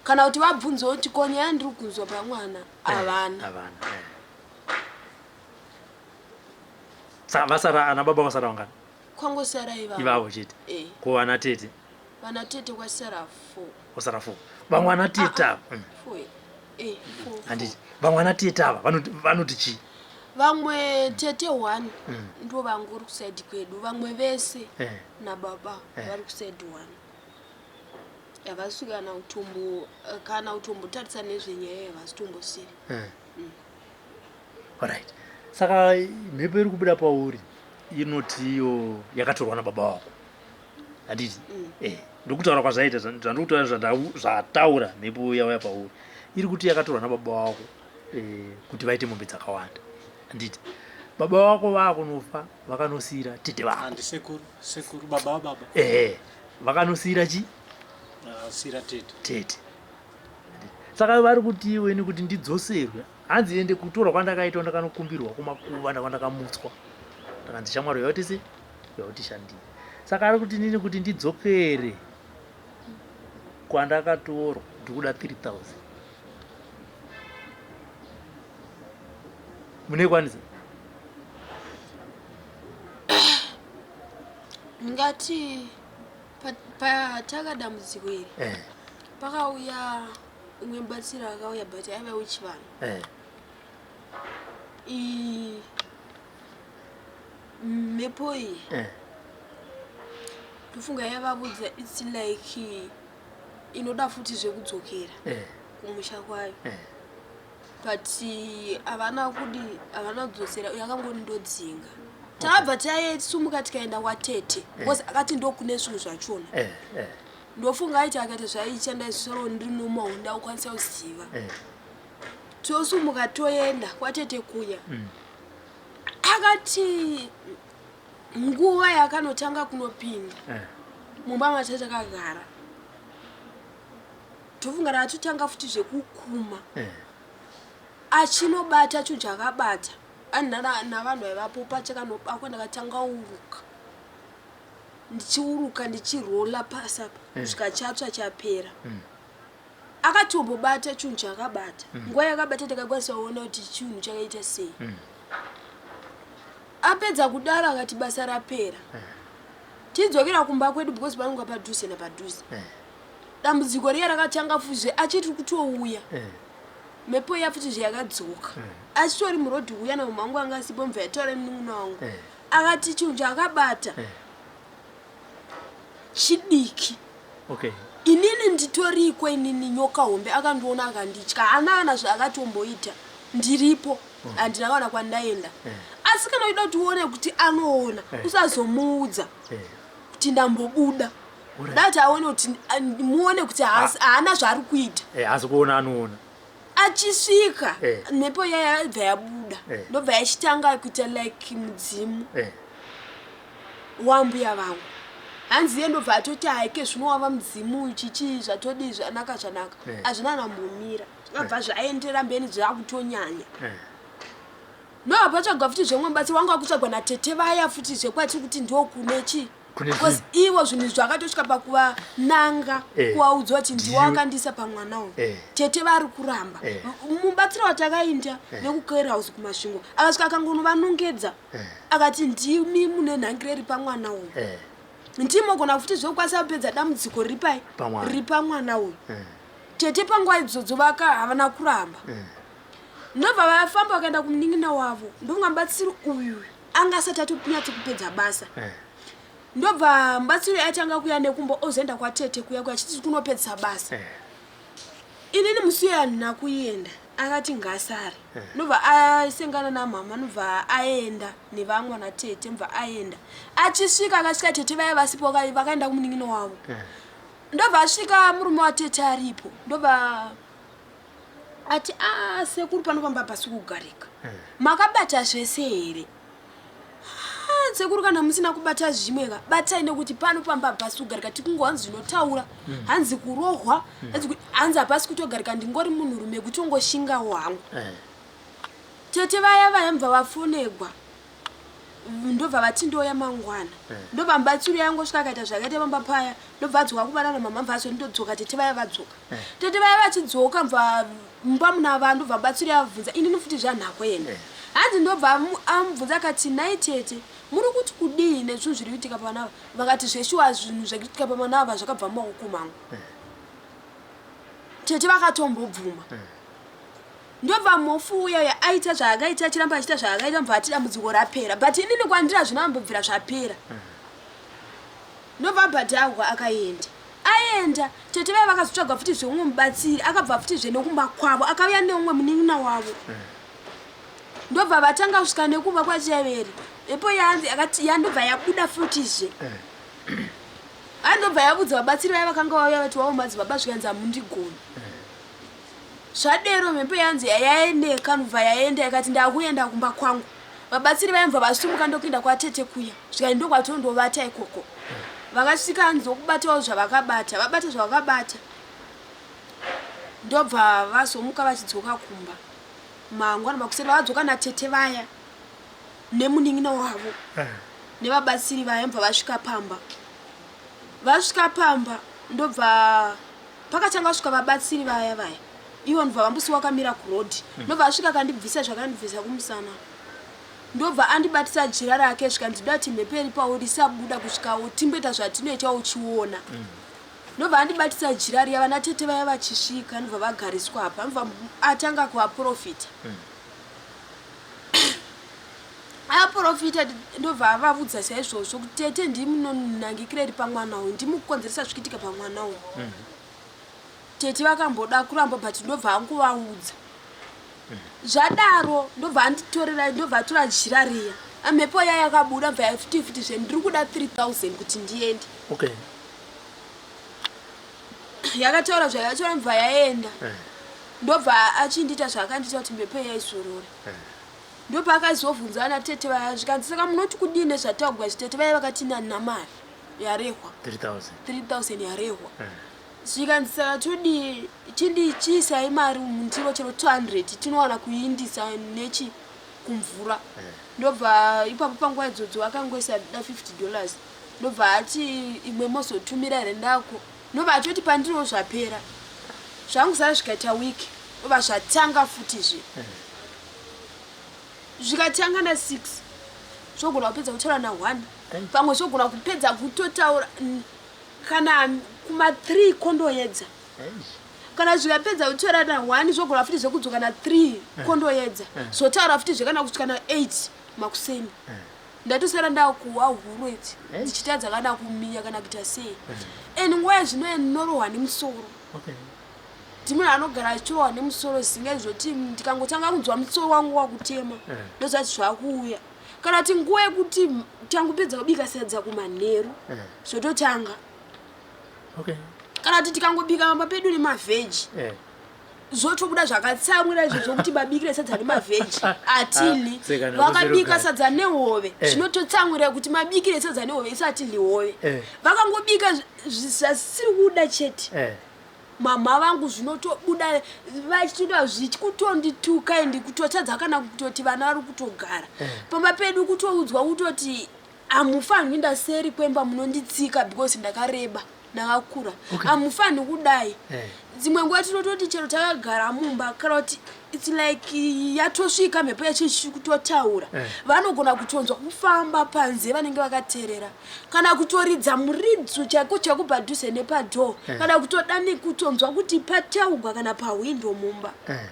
D: kana kuti vabvunzewo kuti ko nyaya ndiri kunzwa pamwana havana.
B: Havana. Eh. Saka vasara ana baba vasara vangani?
D: Kwangosara ivavo.
B: Ivavo chete.
D: Eh.
B: Ko ana tete?
D: Vana tete kwasara 4.
B: Kwasara 4. Vamwe ana tete ava.
D: 4. Eh, 4.
B: Handiti. Vamwe ana tete ava vanoti chii?
D: Vamwe tete 1 ndo vangu uri kusaidi kwedu, vamwe vese nababa vari kusaidi 1. Havasi kana kutombo kana kutombotarisa nezvenyaya havasi tombosiri.
B: Alright. Saka mhepo iri kubuda pauri inoti iyo yakatorwa nababa wako. Handiti? Eh, ndokutaura kwazvaita zvandikutaura zvataura mhepo yauya pauri. Iri kuti yakatorwa nababa wako kuti vaite mombe dzakawanda. Handiti? Baba wako vakunofa vakanosiyira tete vako.
E: Handi sekuru, sekuru baba wababa.
B: Eh, vakanosiyira chi?
E: Sira tete.
B: Tete. Saka vari kuti iwe ini kuti ndidzoserwe. Hanzi ende kutorwa kwandakaitwa ndakanokumbirwa kumakuva ndakwandakamutswa. Ndakanzi shamwari yauti se yauti shandire. Saka ari kuti nini kuti ndidzokere kwandakatorwa ndikuda 3000. Munekwanisa?
D: Ngati pataka dambudziko iri. Pakauya umwe mubatsiri akauya but aiva wechivanhu. Mhepo iyi. Ndofunga yavavudza it's like inoda futi zvekudzokera kumusha kwayo. But havana kudi havana kudzosera yakangondodzinga. Takabva tayesumuka tikaenda kwatete because akati ndokune zvinhu zvachona. Ndofunga aiti akaita zvaichanda soro ndiri normal ndakukwanisa kuziva. Tosumuka toenda kwatete kuya. Akati nguva yakanotanga kunopinda mumba matete akagara. Tofunga ratotanga futi zvekukuma. Achinobata chinhu chakabata. Navanhu vaivapo pachakanobakwa ndakatanga uruka. Ndichiuruka ndichirola pasi apa kusvika chatsva chapera. Akatombobata chinhu chakabata. Nguva yakabata takakwanisa kuona kuti chinhu chakaita sei. Apedza kudaro akati basa rapera. Tidzokera kumba kwedu because panonga padhuze napadhuze. Dambudziko riya rakatanga futi achiri kutouya. Mhepo iya futi yakadzoka. Achitori murodhi uya namama wangu anga asipo mubva yataura nemunun'una wangu. Akati chinhu chakabata chidiki.
B: Okay.
D: Inini nditoriko inini nyoka hombe akandiona akanditya. Haana kana zvaakatomboita. Ndiripo. Handina kana kwandaenda. Asi kana uchida kuti uone kuti anoona, usazomuudza kuti ndambobuda. Dati aone kuti muone kuti haana zvaari kuita.
B: Asi kuona anoona.
D: Achisvika mhepo iya yabva yabuda. Ndobva yachitanga kuita like mudzimu wambuya vangu. Hanzi iye ndobva atoti haike zvino wava mudzimu chichi zvatodii zvanaka zvanaka. Hazvina nambomira. Zvakabva zvaendera mberi zvakutonyanya. Ndobva patsvagwa futi zvemwe mubatsiri wangu akutsvagwa natete vaya futi zvekwati kuti ndokune chi. Because ivo zvinhu zvakatosvika pakuvananga kuvaudza kuti ndiwo akandisa pamwana uyu. Tete vari kuramba. Mubatsiri watakaenda vekuCare House kuMasvingo akasvika akangonovanongedza akati ndimi mune nhangiro iri pamwana uyu. Ndimogona futi zvekukwanisa kupedza dambudziko riri pai riri pamwana uyu. Tete panguva idzodzo havana kuramba. Ndobva vafamba vakaenda kumunin'ina wavo. Ndofunga mubatsiri uyu anga asati atonyatso kupedza basa. Ndobva mubatsiri atanga kuya nekumba ozoenda kwatete kuya kuya achiti kunopedzisa basa. Inini musi uyu handina kuenda. Akati ngasare. Ndobva asengana namama ndobva aenda nevamwe vana tete ndobva aenda. Achisvika akasvika tete vaya vasipo vakaenda kumunin'ina wavo. Ndobva asvika murume watete aripo ndobva ati a ah, sekuru panofamba pasi kugarika. Makabata zvese here? Ah, sekuru kana musina kubata zvimwe ka batai nekuti pano pamba hapasi kugarika tikungo hanzi zvinotaura mm. hanzi kurohwa mm. hanzi hapasi kutogarika ndingori munhurume kutongoshingawo hangu eh. Tete vaya vaya mubva vafonegwa ndobva vati ndouya mangwana eh. Ndobva mubatsiri yangosvika akaita zvakaita pamba paya ndobva adzoka kuvana namama mva azo ndodzoka tete vaya vadzoka eh. Tete vaya vachidzoka mva mumba muna vanhu ndobva mubatsiri avabvunza inini futi zvanhako ene eh. Hanzi ndobva amubvunza akati nhai tete muri kuti kudii nezvinhu zviri kuitika pavana ava vakati zveshuwa zvinhu zviri kuitika pavana ava zvakabva mumaoko mangu eh. Tete vakatombobvuma eh. Ndobva mhofu uya uya aita zvaakaita achiramba achiita zvaakaita mubva ati dambudziko rapera but inini kwandiri hazvina ambobvira zvapera mm. Ndobva abhadhagwa akaenda aenda tete vaya vakazotsvaga futi zveumwe mubatsiri akabva futi zve nekumba kwavo akauya neumwe munin'ina wavo mm. Ndobva vatanga kusvika nekumba kwacheveri epo yanzi akati yandobva yabuda futizve mm. Andobva yavudza vabatsiri vaya vakanga vauya vati wavo madzibaba zvikanzi hamundigoni mm. Zvadero mhepo yanzi yaendeka ndobva yaenda ikati ndakuenda kumba kwangu. Vabatsiri vaibva vasumuka ndokuenda kwatete kuya zvikanzi ndokwatondovata ikoko. Vakasvika hanzi okubatawo zvavakabata vabata zvavakabata ndobva vazomuka vachidzoka kumba mangwana makuseni vakadzoka natete vaya nemunin'ina wavo eh. Nevabatsiri vaya ndobva vasvika pamba vasvika pamba ndobva Pakatanga kusvika vabatsiri vaya vaya ivo ndobva vambusiwa wakamira kuroad mm. Ndobva asvika akandibvisa zvakandibvisa kumusana ndobva andibatisa jira rake zvikanzi ndoda kuti mhepo iri pauri isabuda kusvika timboita zvatinoita uchiona mm. Ndobva andibatisa jira riya vana tete vaya vachisvika ndobva vagariswa apa ndobva atanga kuvaprofita mm. Aprofita ndobva avavudza saizvozvo kuti tete ndimunonangikira iri pamwana uyu ndimukukonzeresa zvikiitika pamwana uyu mm. Tete vakamboda kuramba but ndobva angovaudza mm. Zvadaro ndobva anditorera ndobva atora jira riya mhepo iya yakabuda bva yafuti futi zve ndiri kuda 3000 kuti ndiende okay. Yakataura zvayataura bva yaenda eh. Ndobva achindiita zvaakandiita kuti mhepo iya izorore eh. Ndopaakazovhunza ana tete vaya zvikanzi saka munoti kudii nezvataugwa izvi tete vaya vakati nana mari yarehwa
B: 3000
D: 3000 yarehwa eh. Zvikanzi saka todii chindii chiisai mari mundiro chero 200 tinowana kuindisa nechi kumvura eh. Ndobva ipapo panguva idzodzo akangoisa da 50 dollars ndobva ati imwe mozotumira here ndako ndobva atoti pandiriwo zvapera zvangu zara zvikaita week ndobva zvatanga futizve eh. Zvikatanga na 6 zvogona kupedza kutaura na 1 pamwe zvogona kupedza kutotaura kana kuma 3 kondoedza kana zvikapedza kutaura na 1 zvogona futi zvekudzoka na 3 eh. kondoedza eh. Zvotaura futi zvekana kusvika na 8 makuseni eh. Ndatosara ndakuwa huro idzi ndichitadza kana kuminya kana kuita sei and nguva yazvino ndinorohwa nemusoro okay. Ndimwe anogara achirohwa nemusoro zvisinga zvoti ndikangotanga kunzwa musoro wangu wakutema eh. Ndozvati zvakuuya kana kuti nguva yekuti tangopedza kubika sadza kumanheru eh. Zvototanga
B: okay.
D: Kana kuti tikangobika pamba pedu nemavheji eh. Zvotobuda zvakatsamwira izvo zvokuti babikire sadza nemavheji atili ah, vakabika sadza nehove eh. Zvinototsamwira kuti mabikire sadza nehove isu atili hove eh. Vakangobika zvasiri kuda chete eh. Mhamha vangu zvinotobuda vachitoda zvichikutondituka and kutotadza kana kutoti vana vari kutogara eh. Pamba pedu kutoudzwa kutoti hamufanhi kuenda seri kwemba munonditsika because ndakareba ndakakura hamufanhi okay. Kudai eh. Dzimwe nguva tinototi chero takagara mumba kana kuti its like yatosvika mhepo yacho ichikutotaura eh. Vanogona kutonzwa kufamba panze vanenge vakaterera kana kutoridza muridzo chaiko chaiko padhuze nepadhoo eh. Kana kutodani kutonzwa kuti pataugwa kana pahwindo mumba eh.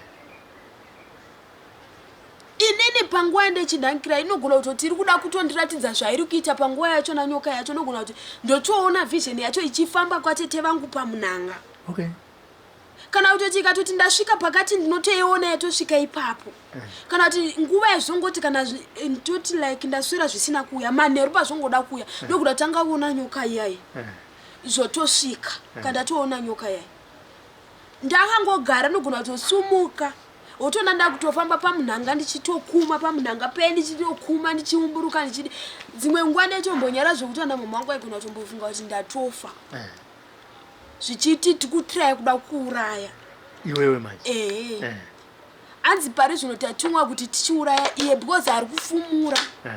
D: Inini panguva yandechinhankira inogona kutoti iri kuda kutondiratidza zvairi kuita panguva yacho nanyoka yacho inogona kuti ndotoona vision yacho ichifamba kwatete vangu pamunanga
B: okay.
D: Kana kutoti ikatoti ndasvika pakati ndinotoiona yatosvika ipapo. Kana kuti nguva yazvongoti kana ndototi like ndaswera zvisina kuuya manheru pazvongoda kuuya ndokuda tanga kuona nyoka iyayi. Zvotosvika kana ndatoona nyoka iyayi. Ndakangogara ndogona kutosumuka wotoona ndakutofamba pamunhanga ndichitokuma pamunhanga pee ndichitokuma ndichiumburuka ndichidi dzimwe nguva ndaitombonyara zvekuti ana mama wangu aigona kutombofunga kuti ndatofa eh. Zvichiti tikutraya kuda kuuraya
B: iwewe manje.
D: Ehe eh. Hanzi pari zvino tatumwa kuti tichiuraya iye because ari kufumura eh.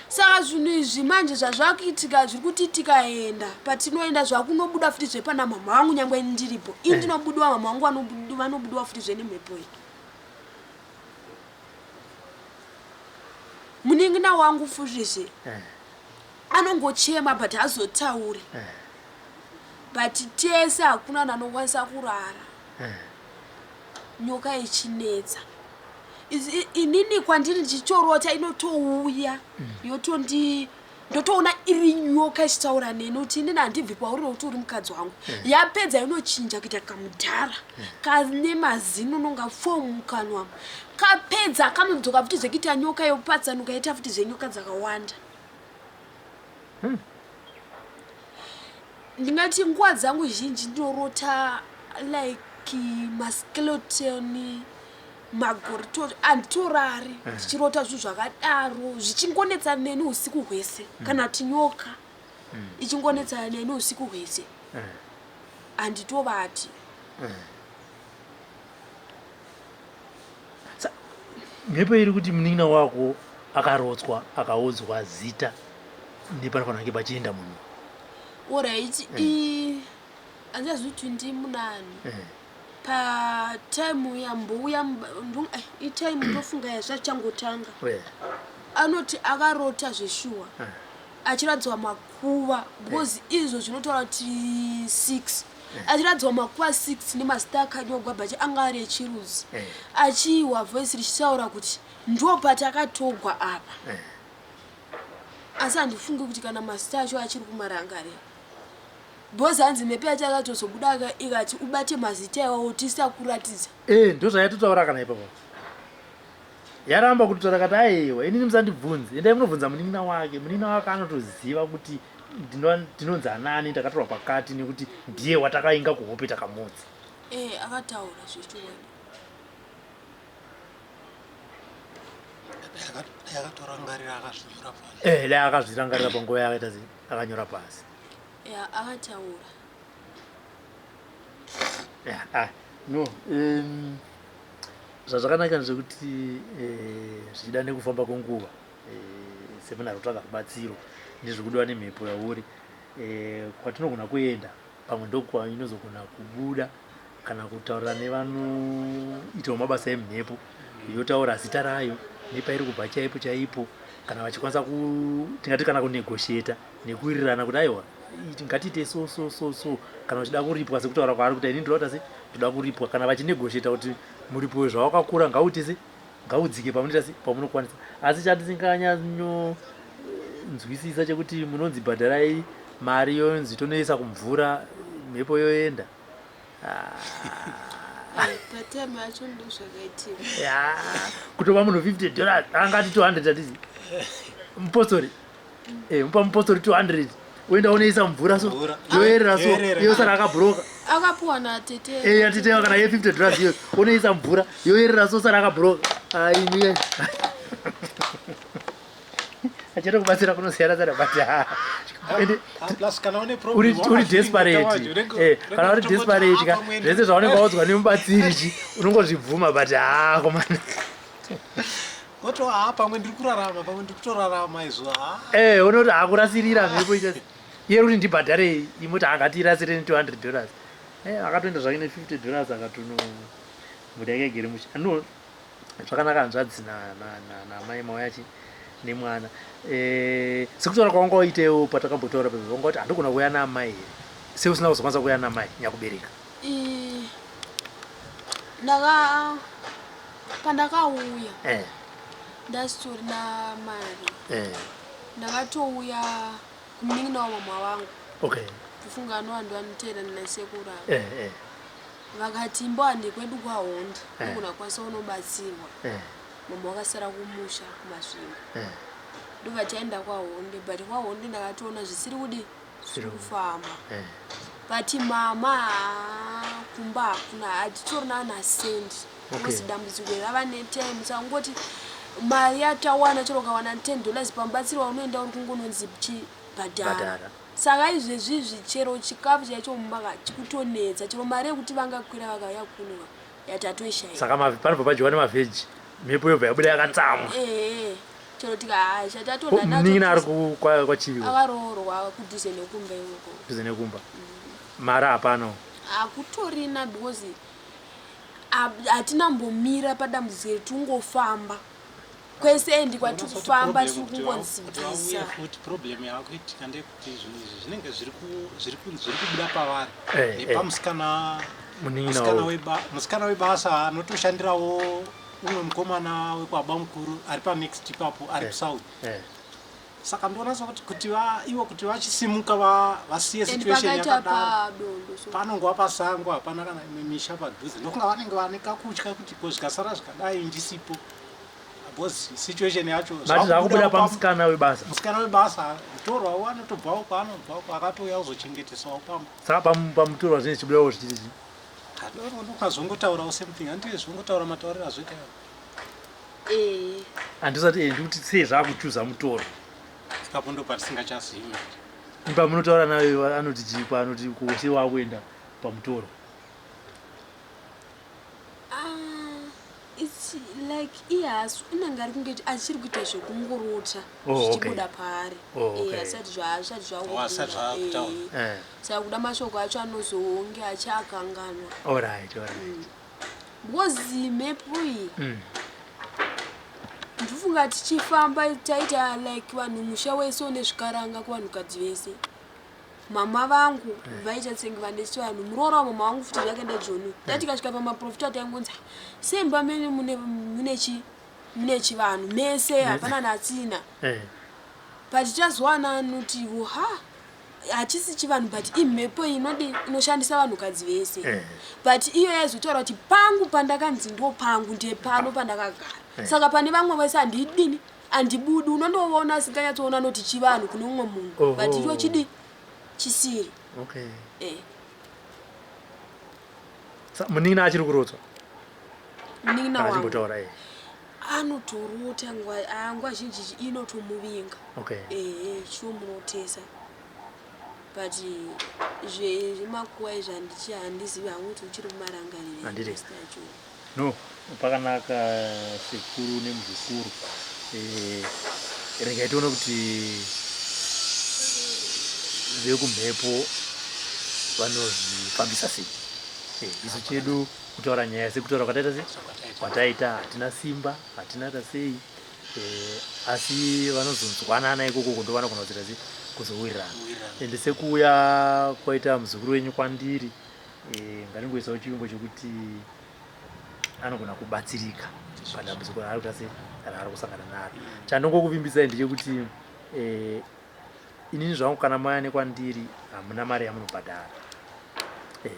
D: Saka zvinhu izvi manje zvazvakuitika zviri kuti tikaenda patinoenda zvakunobuda futi zvepana mama vangu nyangwe ini ndiripo ini eh. Ndinobudiwa mama vangu vanobudiwa futi zvenemhepo iyi. Munin'ina wangu futizve eh. Anongochema but hazotauri eh. But tese hakuna anokwanisa kurara nyoka ichinetsa. Inini kwandiri ndichitorota inotouya yotondi ndotoona iri nyoka ichitaura neni kuti inini handibvi kwauri nokuti uri mukadzi wangu. Yapedza inochinja kuita kamudhara kane mazino nonga fo mukanwa. Kapedza kanodzoka futi zvekuita nyoka yopatsanuka yoita futi zvenyoka dzakawanda. Ndingati nguva dzangu zhinji ndinorota like maskeleton magorito handitorari ndichirota zvinhu zvakadaro zvichingonetsa neni usiku hwese kana kuti nyoka ichingonetsa neni usiku hwese handitovati.
B: Mhepo iri kuti munin'ina wako akarotswa akaudzwa zita nepanofanira kunge pachienda munhu.
D: Alright, handichazivi kuti ndimunani. Patime yambouya itime ndofunga yazvachangotanga. Anoti akarota zveshuwa achiradzwa makuva because izvo zvinotaura kuti 6 achiradzwa makuva 6 nemazita akanyogwa but anga ari echirudzi achiihwa voice richitaura kuti ndo patakatogwa apa. Asi handifungi kuti kana mazita acho achiri kumarangarira because hanzi mhepo yacho akatozobuda ikati ubate mazita iwawo tisakuratidza.
B: Ndozvayatotaura kana ipapo. Yaramba kutotaura kati aiwa inini musandibvunze endai munobvunza munin'ina wake. Munin'ina wake anotoziva kuti ndinonzi anani ndakatorwa pakati nekuti ndiye watakainga kuhope takamutsa.
D: Akataura zvechokwadi.
E: Dai akatorangarira akazvinyora pasi.
B: Dai akazvirangarira panguva yaakaita sei akanyora pasi.
D: Ya akataura.
B: Yeah, no zvazvakanaka ndezvekuti zvichida nekufamba kwenguva semunhu ari kutsvaga rubatsiro nezvekudiwa nemhepo yauri kwatinogona kuenda pamwe ndokwainozogona kubuda kana kutaurira nevanoitawo mabasa emhepo yotaura zita rayo nepairi kubva chaipo chaipo kana vachikwanisa tingati kana kunegotiata nekuwirirana kuti aiwa ngatiite so so so so kana uchida kuripwa sekutaura kwaari kuti ini ndoda se ndoda kuripwa kana vachinegotiata kuti muripo wezvawakakura ngauite se ngaudzike pamunoita se pamunokwanisa. Asi chandisinganyanyonzwisisa chekuti munonzi bhadharai mari yonzi tonoisa kumvura mhepo yoenda.
D: Patime yacho ndozvakaitika.
B: Kutova munhu $50 angati 200 atizi mupostori. Mupa mupostori 200 oenda onoisa mvura so yoerera so yosara akabhuroka.
D: Akapuwa natete.
B: Atete kana ye $50 iyo onoisa mvura yoerera so sara akabhuroka. Ai ni. Achiri kubatsira kunosiyana siyana but
E: ende plus kana une problem
B: uri desperate. Kana uri desperate ka zvese zvaunenge waudzwa nemubatsiri chi unongozvibvuma but komana.
E: Woto pamwe ndiri kurarama pamwe ndiri kutorarama izvo.
B: Unoti hakurasirira mhepo ita. Iye kuti ndibhadhare imoti angatirasire ne $200. Akatoenda zvake ne $50 akatono mhuri yake igere mushe. No zvakanaka hanzvadzi namai mauya chi nemwana. Sekutaura kwawanga waitewo patakambotaura pezvo wanga wati handogona kuuya naamai here? Sei usina kuzokwanisa kuuya namai nyakubereka?
D: Pandakauya ndasitorina mari. Ndakatouya kumunin'ina wamama vangu. Tofunga anova ndoanoteerana nasekuru ava.
B: Eh, eh.
D: Vakati imbohande kwedu kwaHondi
B: Eh.
D: unogona kukwanisa unobatsirwa.
B: Eh,
D: Mama wakasara kumusha kuMasvingo.
B: eh.
D: Ndobva taenda kwaHonde but kwaHonde ndakatoona zvisiri kudi zvisiri kufamba.
B: Eh.
D: But mama haa, kumba hakuna hatitorina ana sendi.
B: Okay.
D: Because dambudziko iri rava netime saka kungoti mari yatawana chero ukawana $10 pamubatsiri waunoenda uri kungononzi chibhadhara.
B: Bhadhara.
D: Saka izvezvi izvi chero chikafu chaicho mumba ka chikutonetsa chero mari yekuti vangakwira vakauya kuno yatatoishaya.
B: Saka panobva padyiwa nemavheji mhepo yobva yabuda yakatsamwa.
D: Ehe chero tikahasha tatonha
B: Munin'ina ari kwaChivi
D: Akaroorwa kudhuze nekumba ikoko.
B: Kudhuze nekumba. Mari hapana.
D: Hakutorina because hatina mbomira padambudziko iri tungofamba kwese endi kwatiri kufamba tiri kungonzibvisa.
E: Futi problem yakuitika ndeyekuti zvinhu izvi zvinenge zviri kubuda pavari
B: Eh, eh.
E: nepamusikana
B: Munin'ina
E: musikana
B: wavo.
E: musikana webasa anotoshandirawo umwe mukomana wekwaba mukuru ari panext ipapo ari kusouth.
B: Eh.
E: Saka ndoona sekuti kuti ivo kuti vachisimuka vasiye
D: And
E: situation
D: pakaita
E: yakadaro
D: padondo so
E: panongova pasango, hapana kana imwe misha padhuze, ndokunga vanenge vane kakutya kuti ko zvikasara zvikadai ndisipo, because situation yacho
B: Mati zvakubuda pamusikana webasa.
E: Musikana webasa mutorwawo anotobvawo kwaanobva akatouya kuzochengetesawo pamba.
B: Saka pamutorwa zvinenge zvichibudawo zvichiti chii?
E: Ndokazongotaurawo same thing, handii zvongotaura matauriro azvoita.
D: Eh.
B: Handisati ndikuti sei zvakuchuza mutoro.
E: Ipapo ndo patisingachazivi manje.
B: Ipa munotaura naye anoti chii kwaanoti kose wakuenda pamutoro?
D: Ah, it's like iye haasi unenge ari kunge achiri kuita zvekungorota
B: Oh, okay.
D: zvichibuda paari.
B: Oh, okay.
D: Eh, asati zvaasati
E: Oh, asati zvakutaura.
B: Eh.
D: Saka kuda mashoko acho anozonge achiakanganwa.
B: Alright, alright.
D: Because mhepo iyi Ndofunga tichifamba taita like vanhu musha wese une zvikaranga kuvanhukadzi vese. Mama vangu vaita senge vane chivanhu, muroora wamama vangu futi zvakaenda joni. Tatikasvika pamaprofita taingonzi "Ah, semba mene mune chi mune chivanhu mese hapana natsina." But tichazowana anoti ha hachisi chivanhu but imhepo inodi inoshandisa vanhukadzi vese. But iyo yaizotaura kuti pangu pandakanzi ndo pangu ndepano pandakagara. Saka pane vamwe vese handidini handibudi, unondoona asinganyatsoona noti chivanhu kune umwe munhu.
B: Oho.
D: But icho chidi chisiri.
B: Okay.
D: Eh.
B: Munin'ina achiri kurotswa?
D: Munin'ina wangu
B: Achimbotaura eh.
D: Anotorota nguva zhinji inotomuvinga.
B: Okay.
D: Ehe, chinomurotesa. But zvemakuva izvi handizivi hangu kuti uchiri kumarangarira.
B: Handiti.
D: Mazita acho.
B: No, pakanaka sekuru nemuzukuru. Eh, regai tione kuti vekumhepo vanozvifambisa sei. Eh, isu chedu kutaura nyaya sekutaura kwataita sei kwataita, hatina simba, hatina ta sei. Eh, asi vanozonzwanana ikoko ndo vanogona kuzoita sei kuzowirirana.
E: Kuwirirana.
B: Ende sekuuya kwaita muzukuru wenyu kwandiri, eh, ngatingoisawo chiyungo chekuti anogona kubatsirika padambudziko raari kuita sei raari kusangana naro. Chandongokuvimbisai ndechekuti eh, inini zvangu kana mauya nekwandiri hamuna mari yamunobhadhara. Eh,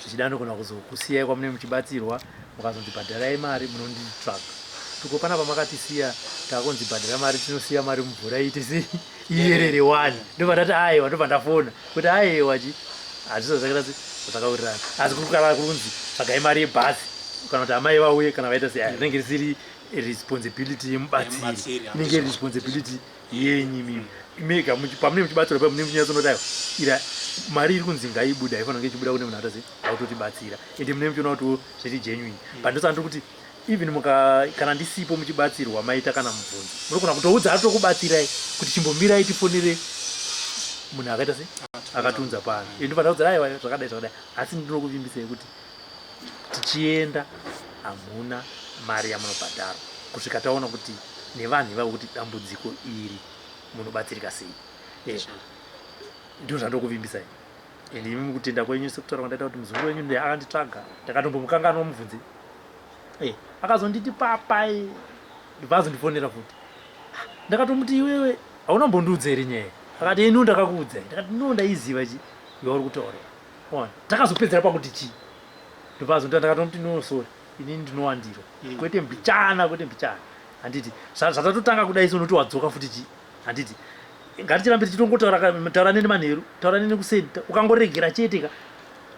B: zvichida ndogona kuzokusiyai kwamunenge muchibatsirwa, mukazonzi bhadharai mari munonditsvaga. Tuko panapa makatisiya takunzi bhadhara mari, tinosiya mari mumvura iite sei iyerere wani. Ndobva ndati aiwa, ndobva ndafona kuti aiwa chi hazviso zvakaita sei zvakawirirana. Asi kuri kana kuri kunzi tsvagai mari yebhasi kana kuti amai vauye kana vaita sei, rinenge risiri responsibility yemubatsiri,
E: Yemubatsiri,
B: inenge iri responsibility yenyu imimi mega pamunenge muchibatsirwa paya munenge muchinyatsoona kuti aiwa ira mari iri kunzi ngaibude haifanira kunge ichibuda kune munhu atase autotibatsira, ende munenge muchiona kuti zviri genuine. But ndosaka ndiri kuti even muka kana ndisipo muchibatsirwa maita kana mubvunzo munogona kutoudza atokubatsirai kuti chimbomirai tifonere munhu akaita se akatunza pano, ende ndobva ndaudza aiwa zvakadai zvakadai. Asi ndinokuvimbisai kuti tichienda hamuna mari yamunobhadhara kusvika taona kuti nevanhu ivavo kuti dambudziko iri munobatsirika sei. Eh, ndizvo zvandokuvimbisai. Ende imi mukutenda kwenyu sekutaura kwandaita kuti muzukuru wenyu ndiye akanditsvaga, ndakatombomukanganwa mubvunze. Eh, akazonditi papai ndibva azondifonera futi. Ah, ndakatomuti iwewe hauna mbondiudza here nyaya? Akati ino ndakakuudza. Ndakati no, ndaiziva chi yauri kutaura. Ona takazopedzera pakuti chii? Ndopazonda ndakatomuti no, sorry, inini ndinowandirwa. Kwete mbichana, kwete mbichana, handiti? Zvatatotanga kudai so unoti wadzoka futi chii, handiti? Ngatichirambe tichitongotaura, taura neni manheru, taura neni kuseni. Ukangoregera chete ka,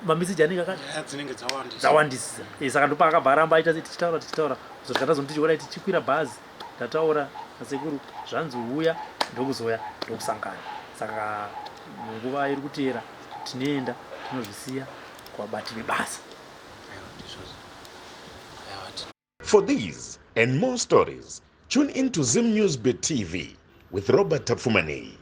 B: mameseji anenge akati
E: Nyaya dzinenge dzawandisa.
B: Dzawandisisa. Saka ndopa akabva aramba aita sei, tichitaura, tichitaura, kuzosvika tazonoti chiona tichikwira bhazi, ndataura nasekuru, zvanzi uya, ndokuzouya, ndokusangana. Saka munguva iri kuteera tinoenda tinozvisiya kuvabati vebasa.
E: Aiwa, ndizvozvo. Aiwa.
C: For these and more stories, tune in to Zim News Bit TV with Robert Tafumani.